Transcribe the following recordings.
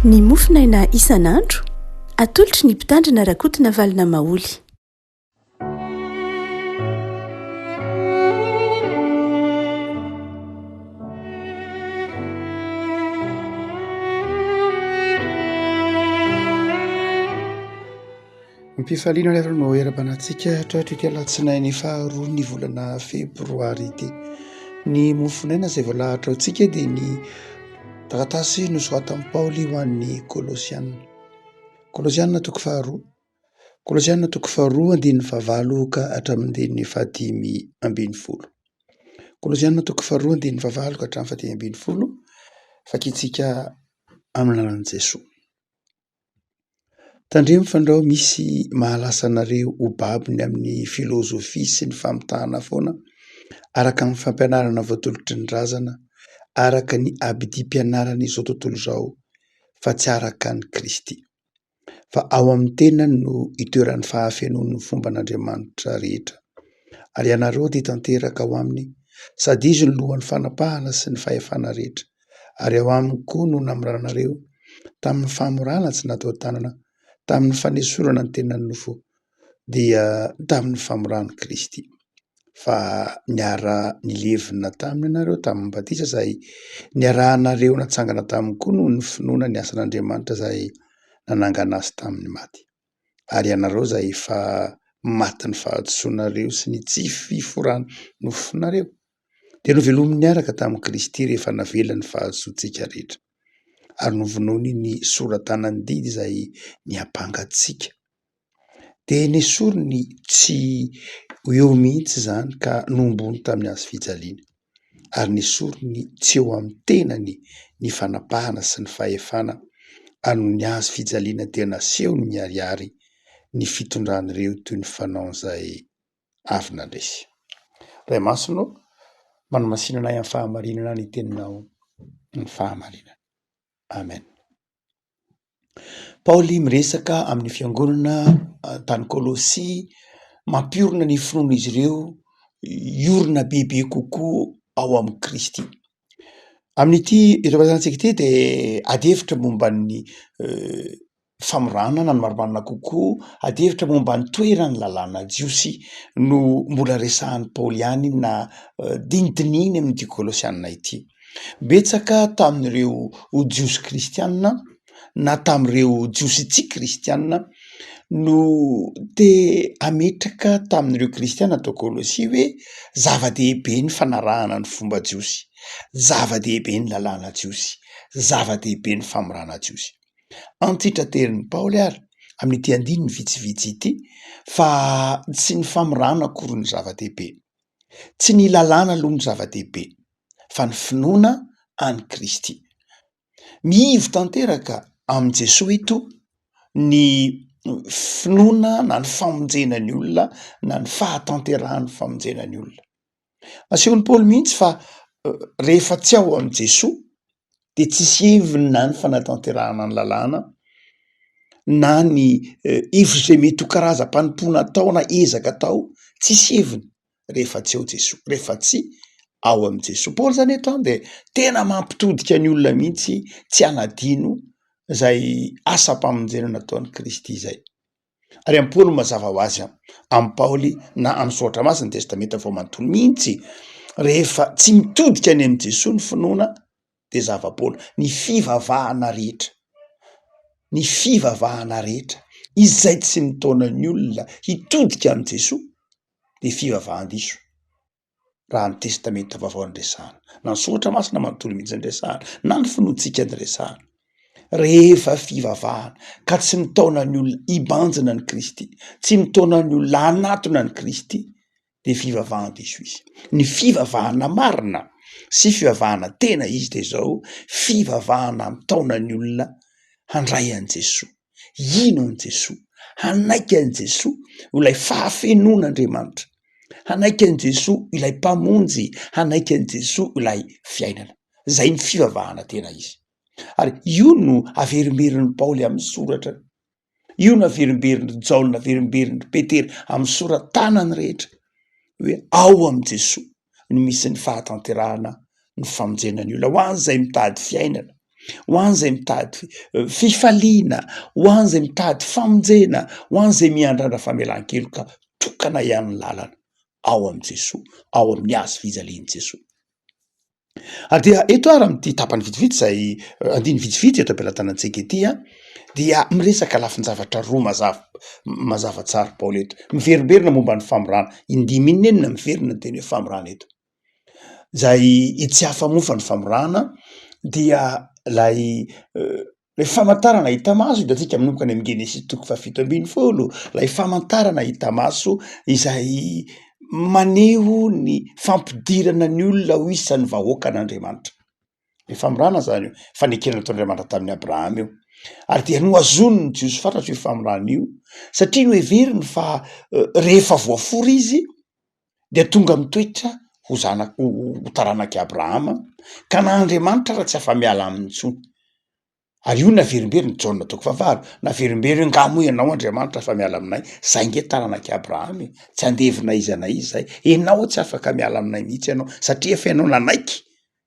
Ny mofonaina isan'andro, atolotry ny Mpitandrina Rakotonavalona Maholy. Am-pifaliana ary no hiarahabana antsika hatratr'ity alatsinainy faharoa ny volana febroary ity. Ny mofonaina izay voalahatra ho antsika dia ny taratasy nosoratan'i Paoly ho an'ny Kolosiana. Kolosiana toko faharoa, Kolosiana toko faharoa andininy fahavalo ka hatramin'ny andininy fahadimy ambin'ny folo. Kolosiana toko faharoa andininy fahavalo ka hatramin'ny fahadimy ambin'ny folo, vakintsika amin'ny anaran'i Jesoa. Tandremo fandrao misy mahalasa anareo ho babony amin'ny filôzôfia sy ny famitahana foana araka ny fampianarana voatolotry ny razana, araka ny abidim-pianaran'izao tontolo izao fa tsy araka an'i Kristy. Fa ao amin'ny tenany no itoeran'ny fahafenoan'ny fomban'Andriamanitra rehetra, ary ianareo dia tanteraka ao aminy, sady Izy no lohan'ny fanapahana sy ny fahefana rehetra. ary ao aminy koa no namoranareo tamin'ny famorana tsy natao tanana, tamin'ny fanesorana ny tenan'ny nofo, dia tamin'ny famoran'i Kristy. Fa niara-nilevina taminy ianareo tamin'ny batisa izay niarahanareo natsangana taminy koa noho ny finoana ny asan'Andriamanitra izay nanangana azy tamin'ny maty. Ary ianareo izay efa matin'ny fahadisoanareo sy ny tsy fiforan'ny nofonareo, dia novelominy niaraka tamin'i Kristy rehefa navela ny fahadisoantsika rehetra, ary novonoiny ny sora-tanan'ny didy izay niampanga antsika. Dia nesoriny tsy ho eo mihitsy izany ka nohombony tamin'ny hazo fijaliana, ary nesoriny tsy eo amin'ny tenany ny fanapahana sy ny fahefana, ary noho ny hazo fijaliana dia nasehony miharihary ny fitondran'ireo toy ny fanaon'izay avy nandresy. Ray Masina ô, manamasina anay amin'ny fahamarinana ny teninao ny fahamarinana. Amen. Paoly miresaka amin'ny fiangonana tany Kolosia, mampiorina ny finoan'izy ireo hiorina bebe kokoa ao amin'i Kristy. Amin'ity resahantsika ity dia ady hevitra momba ny famorana na ny marimarina kokoa, ady hevitra momba ny toeran'ny lalàna jiosy no mbola resahan'i Paoly ihany na dinidinihiny amin'ity Kolosiana ity. Betsaka tamin'ireo Jiosy kristiana na tamin'ireo Jiosy tsy kristiana no te hametraka tamin'ireo kristiana tao Kolosia hoe zava-dehibe ny fanarahana ny fomba jiosy, zava-dehibe ny lalàna jiosy, zava-dehibe ny famorana jiosy. Antitranterin'i Paoly ary amin'ity andininy vitsivitsy ity fa tsy ny famorana akory no zava-dehibe, tsy ny lalàna aloha no zava-dehibe fa ny finoana an'i Kristy. Mihivo tanteraka amin'i Jesoa eto ny finoana na ny famonjena ny olona na ny fahatanterahan'ny famonjena ny olona. Asehon'i Paoly mihitsy fa rehefa tsy ao amin'i Jesoa dia tsisy heviny na ny fanatanterahana ny lalàna na ny hevitra izay mety ho karazam-panompoana atao na ezaka atao, tsisy heviny rehefa tsy ao Jesoa, rehefa tsy ao amin'i Jesoa. Paoly izany eto an dia tena mampitodika ny olona mihitsy tsy hanadino izay asam-pamonjena nataon'i Kristy izay. Ary amin'i Paoly mazava ho azy, amin'i Paoly na amin'ny Soratra Masina, ny Testamenta Vao manontolo mihitsy, rehefa tsy mitodika any amin'i Jesoa ny finoana dia zava-poana. Ny fivavahana rehetra, ny fivavahana rehetra izay tsy mitaona ny olona hitodika amin'i Jesoa dia fivavahan-diso. raha ny Testamenta Vaovao no resahana, na ny Soratra Masina manontolo mihitsy no resahana, na ny finoantsika no resahana. Rehefa fivavahana ka tsy mitaona ny olona hibanjina an'i Kristy, tsy mitaona ny olona hanatona an'i Kristy, dia fivavahan-diso izy. Ny fivavahana marina sy fivavahana tena izy dia izao, fivavahana mitaona ny olona handray an'i Jesoa. hino an'i Jesoa, hanaiky an'i Jesoa ho ilay fahafenoan'Andriamanitra, hanaiky an'i Jesoa ilay Mpamonjy, hanaiky an'i Jesoa ilay fiainana. Izay ny fivavahana tena izy. Ary io no averimberin'i Paoly amin'ny soratra, io no averimberin'i Jaona, averimberin'i Petera amin'ny sora-tanany rehetra hoe ao amin'i Jesoa no misy ny fahatanterahana ny famonjena ny olona ho an'izay mitady fiainana. ho an'izay mitady fifaliana, ho an'izay mitady famonjena, ho an'izay miandrandra famelan-keloka, tokana ihany ny lalana ao amin'i Jesoa, ao amin'ny hazo fijalian'i Jesoa. Ary dia eto ary amin'ity tapany vitsivitsy izay andininy vitsivitsy eto am-pelatanantsika ity an, dia miresaka lafin-javatra roa mazava mazava tsara Paoly eto. Miverimberina momba ny famorana, indimy inenina miverina ny teny hoe famorana eto. Izay tsy afa-moa fa ny famorana dia ilay Ilay famantarana hita maso hitantsika manomboka any amin'ny Genesisy toko fahafito ambin'ny folo, ilay famantarana hita maso izay maneho ny fampidirana ny olona ho isan'ny vahoakan'Andriamanitra. Ilay famorana zany io, fanekena nataon'Andriamanitra tamin'i Abrahama io. Ary dia nohazonin'ny Jiosy fatratra io famorana io satria noheveriny fa rehefa voafora izy dia tonga mitoetra ho zanak- ho taranak'i Abrahama ka na Andriamanitra ara tsy afa-miala aminy intsony. Ary io naverimberiny, Jaona toko fahavalo, naverimberiny hoe nga moa ianao Andriamanitra afa-miala aminay, zay nge taranak'i Abrahama e, tsy andevona iza na iza zay, ianao tsy afaka miala aminay mihitsy ianao satria efa ianao nanaiky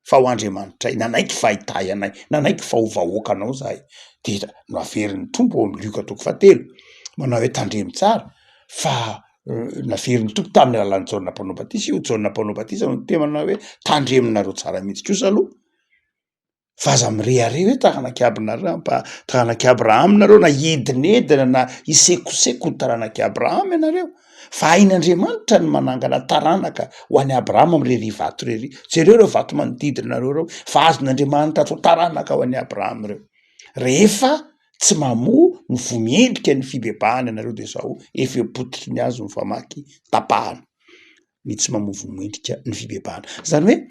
fa ho Andriamanitray, nanaiky fa hitahy anay, nanaiky fa ho vahoakanao zahay, de naverin'ny Tompo ao amin'ny Lioka toko fahatelo, manao hoe tandremo tsara fa naverin'ny Tompo tamin'ny alalan'i Jaona mpanao batisa io, Jaona mpanao batisa no niteny manao hoe tandremonareo tsara mihitsy kosa aloha fa aza mirehareha hoe taranak'i Abnara- taranak'i Abrahama nareo na hiedinedina na hisekoseko ho taranak'i Abrahama ianareo fa hain'Andriamanitra ny manangana taranaka ho an'i Abrahama amin'irery vato irery. Jereo ireo vato manodidina anareo ireo fa azon'Andriamanitra atao taranaka ho an'i Abrahama ireo. Rehefa tsy mamoa ny voa miendrika ny fibebahana ianareo de zao efa eo am-pototry ny hazo ny famaky tapahana ny tsy mamoa voa mendrika ny fibebahana. Zany hoe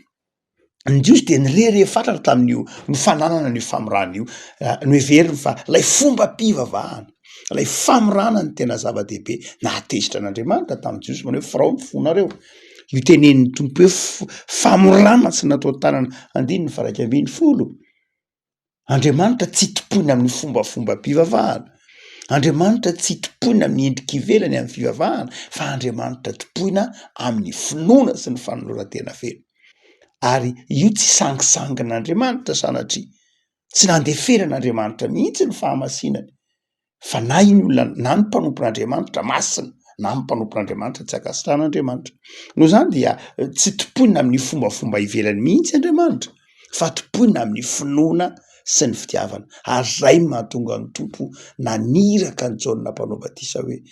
Ny Jiosy dia nirehareha fatratra tamin'io ny fananana an'io famorana io. Noheveriny fa ilay fombam-pivavahana, ilay famorana no tena zava-dehibe. Nahatezitra an'Andriamanitra tamin'ny Jiosy manao hoe farao ny fonareo. Io tenenin'ny Tompo hoe famorana tsy natao tanana, andininy faha 11. Andriamanitra tsy tompoina amin'ny fombafombam-pivavahana, Andriamanitra tsy tompoina amin'ny endrika ivelany amin'ny fivavahana fa Andriamanitra tompoina amin'ny finoana sy ny fanoloran-tena feno. Ary io tsy sangisangin'Andriamanitra sanatria, tsy nandeferan'Andriamanitra mihitsy ny fahamasinany. Fa na iny olona na ny mpanompon'Andriamanitra masina na ny mpanompon'Andriamanitra tsy ankasitrahan'Andriamanitra. Noho izany dia tsy tompoina amin'ny fombafomba ivelany mihitsy Andriamanitra fa tompoina amin'ny finoana sy ny fitiavana. Ary izay no mahatonga ny Tompo naniraka an'i Jaona mpanao batisa hoe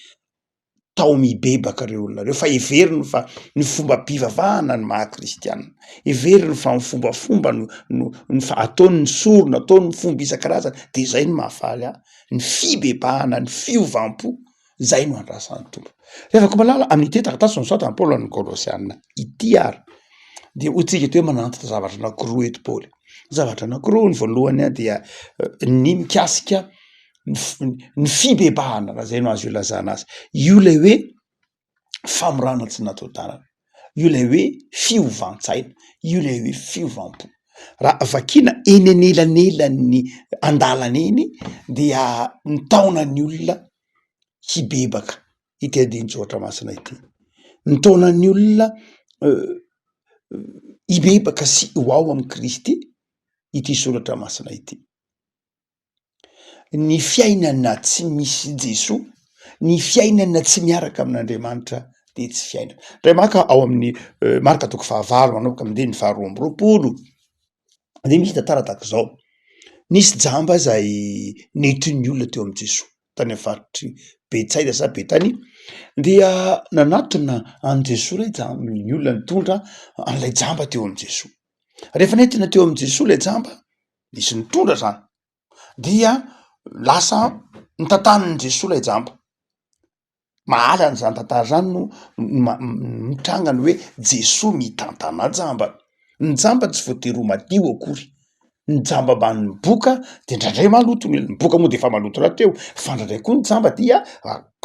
tao mibebaka ireo olona ireo fa heveriny fa ny fombam-pivavahana no maha kristianina, heveriny fa ny fombafomba no no ny fa ataony ny sorona, ataony ny fomba isan-karazany de zay no mahafaly ahy, ny fibebahana, ny fiovam-po, zay no andrasan'ny Tompo. Ry havako malala, amin'ity taratasy nosoratan'i Paoly ho an'ny Kolosiana ity ary de hoy tsika eto hoe manantitra zavatra anankiroa eto Paoly, zavatra anankiroa, ny voalohany a dia ny mikasika ny f- ny fibebahana raha zay no azo ilazana azy, io lay hoe famorana tsy natao tanana, io lay hoe fiovan-tsaina, io lay hoe fiovam-po. Raha vakiana eny anelanelan'ny andalana eny dia mitaona ny olona hibebaka ity andinin-tsoratra masina ity, mitaona ny olona hibebaka sy ho ao amin'i Kristy ity soratra masina ity. Ny fiainana tsy misy Jesoa, ny fiainana tsy miaraka amin'Andriamanitra dia tsy fiainana. Indray maka ao amin'ny Marka toko fahavalo manomboka amin'ny andininy faharoa amby roapolo dia misy tantara tahaka izao: nisy jamba izay nentin'ny olona teo amin'i Jesoa tany amin'ny faritry Betsaida sa Betania, dia nanatona an'i Jesoa ilay jamba, ny olona nitondra an'ilay jamba teo amin'i Jesoa. Rehefa nentina teo amin'i Jesoa ilay jamba nisy nitondra zany dia lasa notantanin'i Jesoa ilay jamba, mahalana izany tantara zany no ma- mitranga ny hoe Jesoa mitantana jamba, ny jamba tsy voatery ho madio akory, ny jamba mbamin'ny boka de indraindray maloto, ny boka moa de efa maloto rahateo, fa indraindray koa ny jamba dia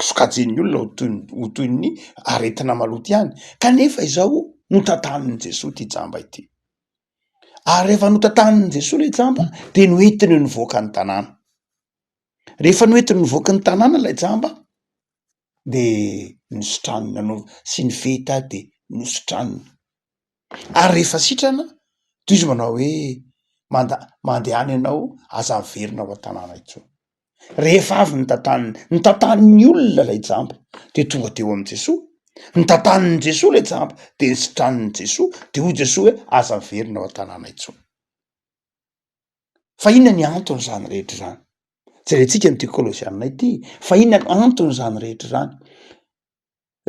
sokajian'ny olona ho toy ny ho toy ny aretina maloto ihany, kanefa izao notantanin'i Jesoa ity jamba ity. Ary rehefa notantanin'i Jesoa ilay jamba dia noentiny nivoaka ny tanàna. Rehefa noentiny nivoaka ny tanàna ilay jamba de nositraniny nanao sy ny feta de nositraniny. Ary rehefa sitrana toy izy manao hoe. Manda- mandehana ianao, aza miverina ao an-tanàna intsony. Rehefa avy nitantaniny, nitantanin'ny olona ilay jamba, de tonga teo amin'i Jesoa, nitantanin'i Jesoa ilay jamba, de nisitranin'i Jesoa, de hoy Jesoa hoe aza miverina ao an-tanàna intsony. Fa inona ny anton'izany rehetra izany? Jerentsika amin'ity Kolosiana ity, fa inona no anton'izany rehetra izany?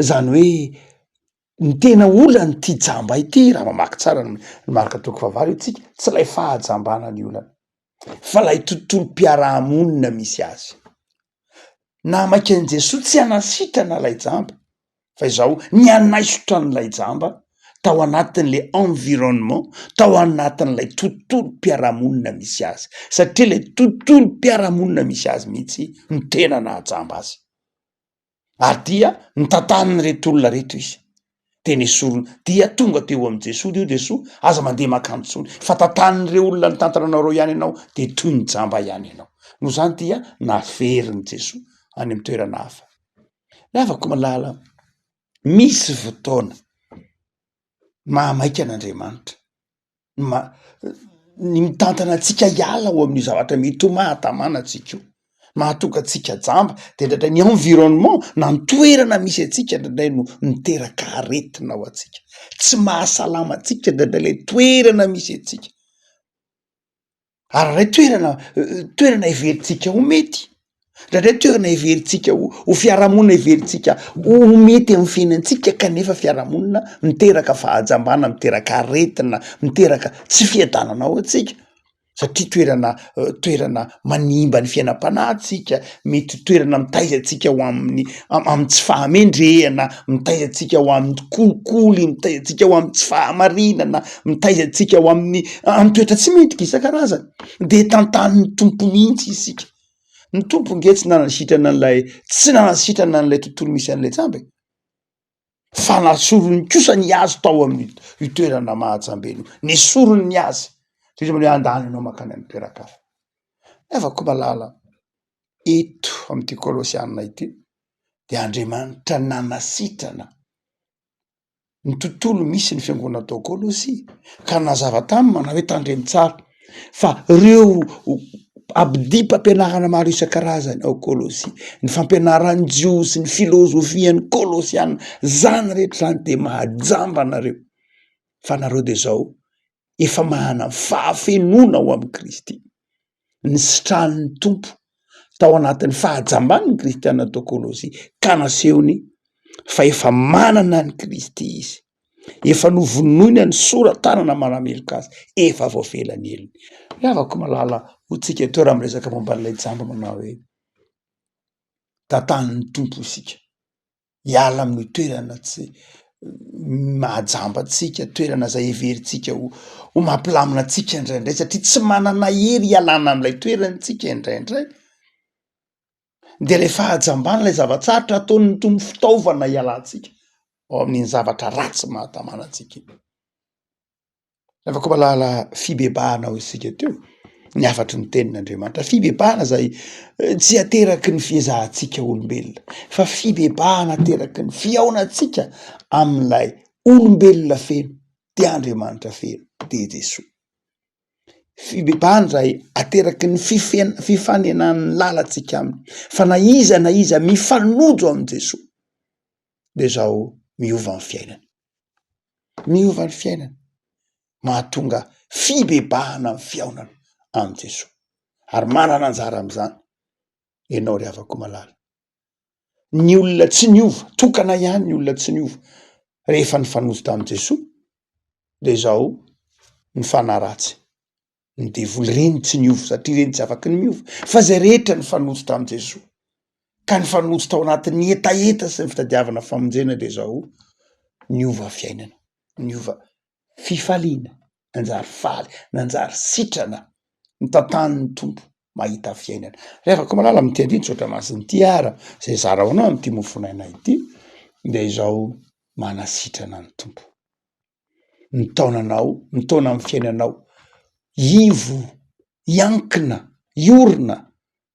Izany hoe ny tena olan'ity jamba ity, raha mamaky tsara ny Marka toko fahavalo isika, tsy ilay fahajambana ny olana, fa ilay tontolom-piarahamonina misy azy. Nahamaika an'i Jesoa tsy hanasitrana ilay jamba, fa izao ny hanaisotra an'ilay jamba tao anatin'ilay environnement, tao anatin'ilay tontolom-piarahamonina misy azy, satria ilay tontolom-piarahamonina misy azy mihitsy no tena nahajamba azy. Ary dia notantanin'ireto olona ireto izy, de nesoriny, dia tonga teo amin'i Jesoa, dia hoy Jesoa, aza mandeha mankany intsony, fa tantanin'ireo olona nitantana anao ireo ihany ianao, de toy ny jamba ihany ianao. Noho izany dia naverin'i Jesoa any amin'ny toerana hafa. Ry havako malala, misy fotoana mahamaika an'Andriamanitra. ny ma- ny mitantana antsika hiala ao amin'io zavatra mety ho mahatamana antsika io, mahatonga antsika jamba, de indraindray ny environnement na ny toerana misy antsika indraindray no miteraka aretina ho antsika, tsy mahasalama antsika indraindray le toerana misy antsika. Ary ray toerana toerana heverintsika ho mety, ndraindray toerana heverintsika ho ho fiarahamonina heverintsika ho mety amin'ny fiainantsika kanefa fiarahamonina miteraka fahajambana, miteraka aretina, miteraka tsy fiadanana ao antsika satria toerana toerana manimba ny fiainam-panahintsika, mety ho toerana mitaiza antsika ho amin'ny amin'ny tsy fahamendrehana, mitaiza antsika ho amin'ny kolikoly, mitaiza antsika ho amin'ny tsy fahamarinana, mitaiza antsika ho amin'ny amin'ny toetra tsy mendrika isan-karazany, de tantanin'ny Tompo mihitsy isika. Ny Tompo nge tsy nanasitrana an'ilay tsy nanasitrana an'ilay tontolo misy an'ilay jamba e, fa nasorony kosa ny azy tao amin'ny io toerana mahajambena io, nesoriny ny azy, de izy manao hoe andany ianao mankany amin'ny toeran-kafa. Nefa koa malala, eto amin'ity Kolosiana ity de Andriamanitra nanasitrana ny tontolo misy ny fiangonana tao Kolosia ka nazava taminy manao hoe tandremo tsara fa reo abidim-pampianarana maro isan-karazany ao Kolosia, ny fampianaran'ny Jiosy, ny filozofian'ny Kolosiana, zany rehetra zany de mahajamba anareo fa nareo de zao efa manana fahafenoana ao amin'i Kristy. Nisitrahan'ny Tompo tao anatin'ny fahajambany ny kristiana tao Kolosia ka nasehony fa efa manana an'i Kristy izy. Efa novonoina ny sora-tanana manameloka azy, efa voavela ny helony. Ry havako malala, hoy tsika eto raha miresaka momba an'ilay jamba manao hoe tantanin'ny Tompo isika. hiala amin'io toerana tsy mahajamba antsika, toerana zay heverintsika ho ho mampilamina antsika indraindray satria tsy manana hery hialana am'ilay toerana isika indraindray, de le fahajambana lay zava-tsarotra ataon'ny Tompo fitaovana hialantsika ao amin'iny zavatra ratsy mahatamana antsika iny. Afaka mahalala fibebahana ao isika teo, ny hafatry ny tenin'Andriamanitra, fibebahana zay tsy ateraky ny fiezahantsika olombelona fa fibebahana ateraky ny fihaonantsika amin'ilay olombelona feno dia Andriamanitra feno dia Jesoa. Fibebahana izay ateraky ny fifen- fifanenan'ny lalantsika aminy fa na iza na iza mifanojo amin'i Jesoa de zao miova ny fiainany. Miova ny fiainana, mahatonga fibebahana ny fihaonana amin'i Jesoa ary manana anjara amin'izany ianao ry havako malala. Ny olona tsy niova, tokana ihany ny olona tsy niova rehefa nifanojo tamin'i Jesoa de izao ny fanahy ratsy. Ny devoly ireny tsy niova satria ireny tsy afaky ny miova fa zay rehetra nifanojo tamin'i Jesoa ka nifanojo tao anatin'ny hetaheta sy ny fitadiavana famonjena de zao niova fiainana, niova fifaliana, nanjary faly, nanjary sitrana, notantanin'ny Tompo mahita fiainana. Ry havako malala amin'ity andinin-tsoratra masina ity ara zay zara ho anao amin'ity mofonaina ity de izao manasitrana ny Tompo. Mitaona anao, mitaona amin'ny fiainanao hivo, hiankina, hiorina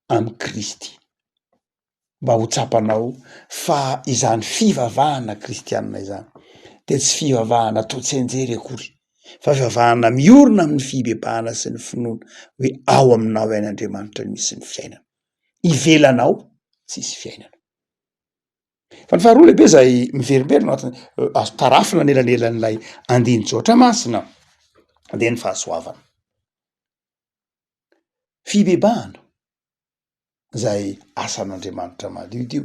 amin'i Kristy. Mba ho tsapanao fa izany fivavahana kristianina izany dia tsy fivavahana atao tsianjery akory. Fa fivavahana miorina amin'ny fibebahana sy ny finoana hoe ao aminao ihany Andriamanitra no misy ny fiainana. Ivelanao tsisy fiainana. Fa ny faharoa lehibe izay miverimberina ao anatin'ny azo tarafina anelanelan'ilay andinin-tsoratra masina dia ny fahasoavana. Fibebahana izay asan'Andriamanitra madiodio.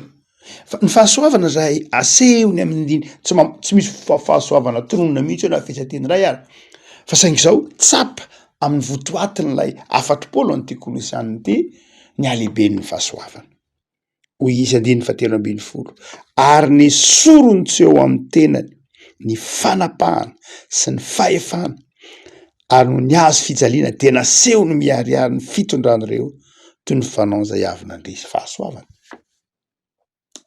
Fa ny fahasoavana izay asehony amin'ny tsy mam- tsy misy fahasoavana tononina mihitsy eo na fehezanteny iray ary fa saingy izao tsapa amin'ny votoatin'ilay hafatr'i Paoly an'ity Kolosiana ity ny halehiben'ny fahasoavana. Hoy izy andininy fahatelo ambin'ny folo, ary nesoriny tsy eo amin'ny tenany ny fanapahana sy ny fahefana, ary noho ny hazo fijaliana dia nasehony miharihary ny fitondran'ireo toy ny fanao izay avy nandresy fahasoavana.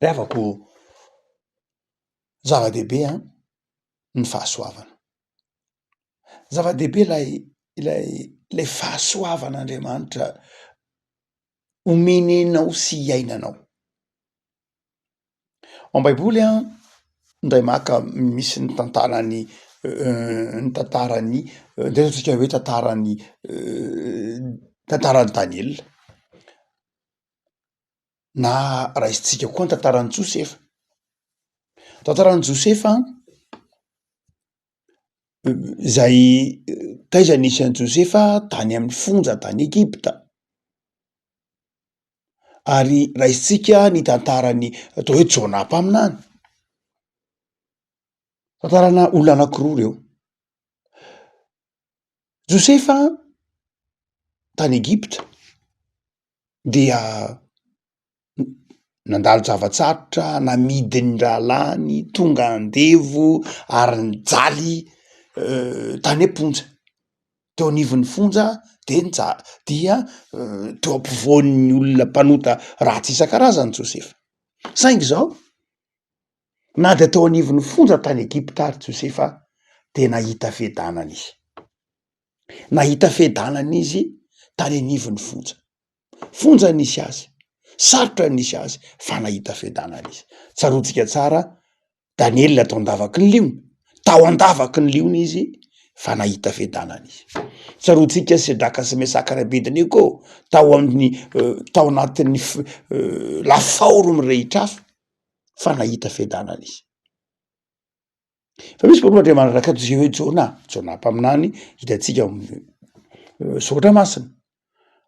Ry havako, zava-dehibe an, ny fahasoavana. Zava-dehibe ilay ilay ilay fahasoavan'Andriamanitra omenenao sy iainanao. Ao am-baiboly an, indray maka misy ny tantaran'ny ny tantaran'ny ndeha ataontsika hoe tantaran'ny tantaran'i Daniela, na raisintsika koa ny tantaran'i Josefa. Tantaran'i Josefa Izay taiza nisy an'i Josefa? Tany amin'ny fonja tany Egypta. Ary raisintsika ny tantaran'ny atao hoe Jona mpaminany. Tantarana olona anankiroa ireo. Josefa tany Egypta dia Nandalo zava-tsarotra, namidin'ny rahalahiny, tonga andevo ary nijaly tany am-ponja. Teo anivon'ny fonja de nija- dia teo ampovoan'ny olona mpanota ratsy isan-karazany Josefa. Saingy zao, na de teo anivon'ny fonja tany Egypta ary Josefa de nahita fiadanana izy. Nahita fiadanana izy tany anivon'ny fonja. Fonja nisy azy, sarotra ny nisy azy fa nahita fiadanana izy. Tsaroantsika tsara Daniela tao an-davaky ny liona, tao an-davaky ny liona izy fa nahita fiadanana izy. Tsaroantsika Sedraka sy Mesaka ary Abednego tao amin'ny tao anatin'ny lafaoro mirehitra afo fa nahita fiadanana izy. Fa misy mpanompo Andriamanitra akaiky izay hoe Jona, Jona mpaminany hitantsika ao amin'ny soratra masina.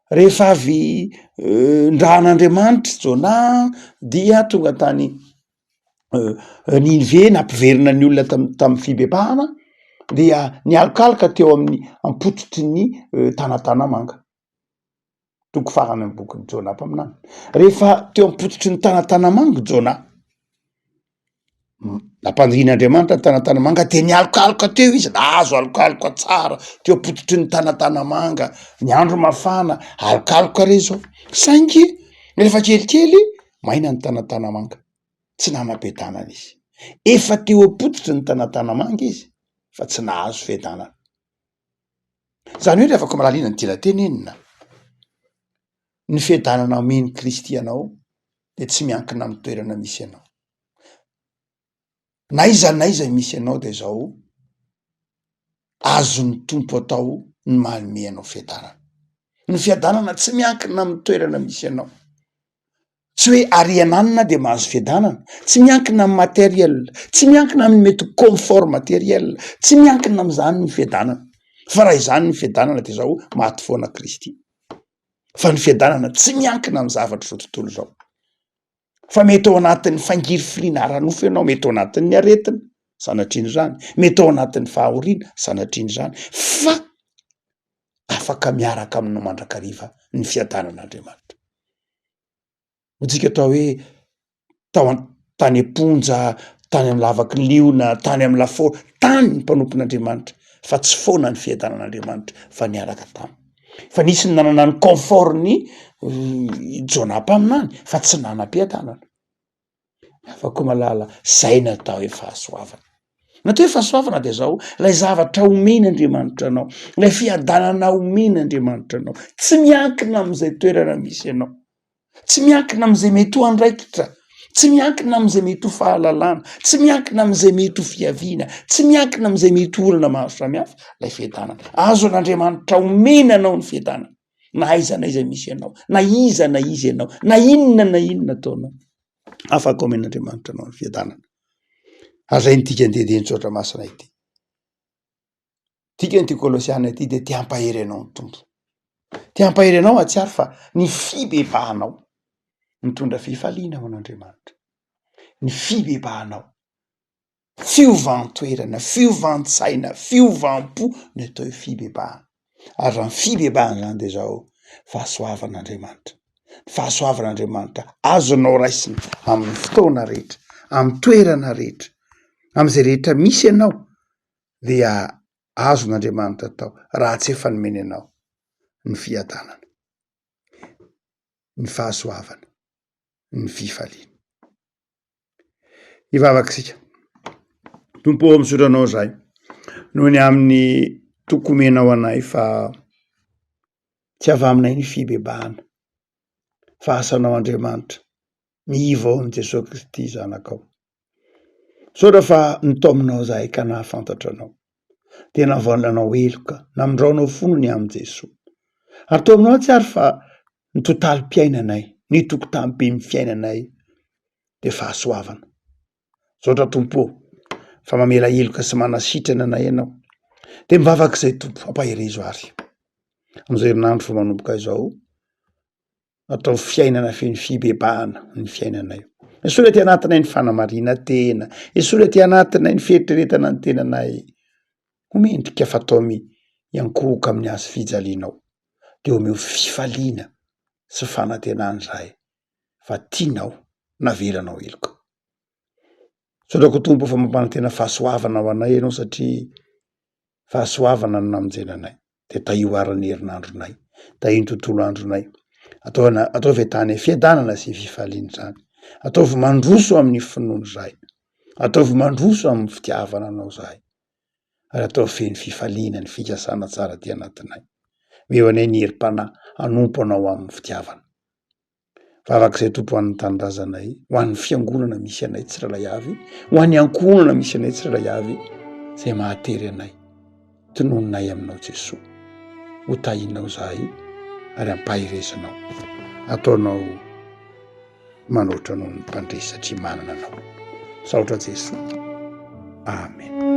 Rehefa avy nirahan'Andriamanitra Jona dia tonga tany Ninive nampiverina ny olona tam- tamin'ny fibebahana dia nialokaloka teo amin'ny am-pototry ny tanatanamanga. Toko farany amin'ny bokin'i Jona mpaminany. Rehefa teo am-pototry ny tanatanamanga Jona, nampandihin'Andriamanitra ny tanatanamanga de nialokaloka teo izy, nahazo alokaloka tsara teo am-pototry ny tanatanamanga, ny andro mafana, alokaloka re zao, saingy rehefa kelikely maina ny tanatanamanga, tsy nanam-piadanana izy, efa teo am-pototry ny tanatanamanga izy fa tsy nahazo fiadanana. Zany hoe ry havako malala ny tiana tenenina, ny fiadanana omen'i Kristy anao de tsy miankina amin'ny toerana misy anao. Na aiza na aiza misy anao de zao, azon'ny Tompo atao ny manome anao fiadanana. Ny fiadanana tsy miankina amin'ny toerana misy anao. Tsy hoe ariananina de mahazo fiadanana, tsy miankina amin'ny matériel, tsy miankina amin'ny mety confort matériel, tsy miankina am'zany ny fiadanana, fa raha izany ny fiadanana de zao maty foana Kristy, fa ny fiadanana tsy miankina amy zavatr' zao tontolo zao, fa mety ao anatin'ny fangirifiriana ara-nofo ianao, mety ao anatin'ny aretina, sanatrian'izany, mety ao anatin'ny fahoriana, sanatrian'izany, fa afaka miaraka aminao mandrakariva ny fiadanan'Andriamanitra. Hoy tsika atao hoe tao an- tany am-ponja, tany amy lavaky ny liona, tany amy lafaoro, tany ny mpanompon'Andriamanitra fa tsy foana ny fiadanan'Andriamanitra fa niaraka taminy. Fa nisy ny nanana ny confort-ny Jona mpaminany fa tsy nanam-piadanana. Hafa koa malala, zay no atao hoe fahasoavana. Ny atao hoe fahasoavana de zao, lay zavatra omen'Andriamanitra anao, lay fiadanana omen'Andriamanitra anao, tsy miankina am'izay toerana misy anao, tsy miankina am'izay mety ho andraikitra, Tsy miankina amin'izay mety ho fahalalana, tsy miankina amin'izay mety ho fiaviana, tsy miankina amin'izay mety ho olana maro samihafa ilay fiadanana. Azon'Andriamanitra omena anao ny fiadanana, na aiza na aiza misy anao, na iza na iza ianao, na inona na inona ataonao. Afaka omen'Andriamanitra anao ny fiadanana. Ary izay ny dikan'ity andinin-tsoratra masina ity. Dikan'ity Kolosiana ity dia te hampahery anao ny Tompo. Te hampahery anao hahatsiaro fa ny fibebahanao mitondra fifaliana ho an'Andriamanitra. Ny fibebahanao, fiovan-toerana, fiovan-tsaina, fiovam-po ny atao hoe fibebahana. Ary raha ny fibebahana izany dia izao, fahasoavan'Andriamanitra. Ny fahasoavan'Andriamanitra azonao raisina amin'ny fotoana rehetra, amin'ny toerana rehetra, amin'izay rehetra misy ianao dia azon'Andriamanitra atao raha tsy efa nomeny anao ny fiadanana, ny fahasoavana, ny fifaliana. Hivavaka isika. Tompo ô, misaotra anao izahay noho ny amin'ny toky omenao anay fa tsy avy aminay ny fibebahana fa asanao Andriamanitra miiva ao amin'i Jesoa Kristy Zanakao. Misaotra fa nitaominao izahay ka nahafantatra anao, dia navalanao heloka, namindraonao fo noho ny amin'i Jesoa. Ary tao aminao tsy ary fa ny totalim-piainanay, ny tokotanim-ben'ny fiainanay dia fahasoavana. Misaotra Tompo ô, fa mamela heloka sy manasitrana anay ianao. Dia mivavaka izay Tompo, ampaherezo ary. Amin'izao herinandro vao manomboka izao, Ataovy fiainana feno fibebahana ny fiainanay. Esory aty anatinay ny fanamarinan-tena, esory aty anatinay ny fieritreretana ny tenanay ho mendrika fa ataomy hiankohoka amin'ny hazo fijalianao. Dia omeo fifaliana sy fanantenana izahay fa tianao, navelanao heloka. Misaotra koa Tompo fa mampanantena fahasoavana ho anay ianao satria fahasoavana no namonjena anay. Dia tahio àry ny herinandronay, tahio ny tontolo andronay. Ataovy ataovy ahitana fiadanana sy fifaliana izany. Ataovy mandroso amin'ny finoana izahay. Ataovy mandroso amin'ny fitiavana anao izahay. Ary ataovy feno fifaliana ny fikasana tsara aty anatinay. Omeo anay ny herim-panahy hanompo anao amin'ny fitiavana. Vavaka izay Tompo ho an'ny tanindrazanay, ho an'ny fiangonana misy anay tsirairay avy, ho an'ny ankohonana misy anay tsirairay avy, izay mahatery anay. Tononinay aminao Jesoa. Ho tahinao izahay ary ampaherezinao. Ataonao manoatra noho ny mpandresy satria manana anao. Misaotra Jesoa. Amen.